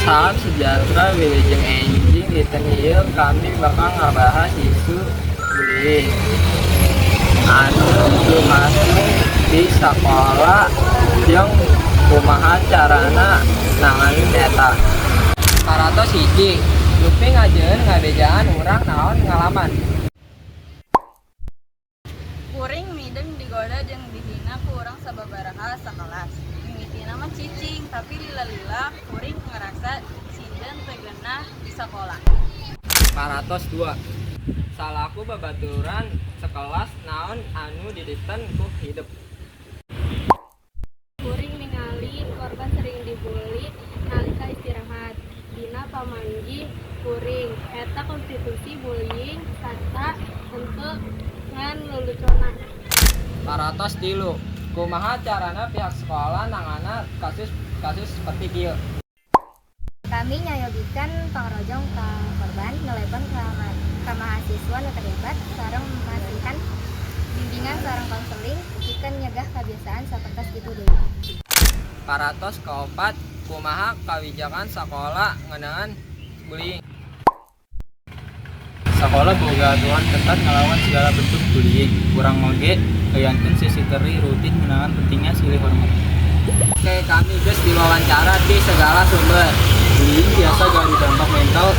Salam sejahtera, wilujeng enjing. Dinten ieu kami bakal ngabahas isu bullying anu lumangsung di sakola jeung kumaha carana nanganin eta. Parantos 1, Lupi ngajeun ngabejaan urang naon ngalaman. Kuring mideng digoda jeung dihina ku urang sababaraha sakelas. Mimitina mah cicing, tapi lila-lila kuring ngerasa sinden teu geunah di sakola. Parantos 2, Salaku babaturan sekelas naon anu diditen ku hidep. Kuring ningali korban sering dibully nalika istirahat. Dina pamanggih kuring eta konstitusi bullying sarta henteu ngan lulucona. Parantos 3, Kumaha carana pihak sekolah nanganan kasus kasus seperti kieu? Kami nyayogikan pangrojong ka korban, nelepon ka mahasiswa nu terlibat, sareng masihan bimbingan sareng konseling pikeun nyegah kebiasaan sapertos kitu deui. Parantos 4, Kumaha kawijakan sekolah ngeunaan bullying? Sekolah boga aturan ketat ngalawan segala bentuk bullying. Urang oge ngayakeun sesi teri rutin ngeunaan pentingnya silih hormat. Oke, kami geus diwawancara di segala sumber. Bullying biasa gaduh dampak mental.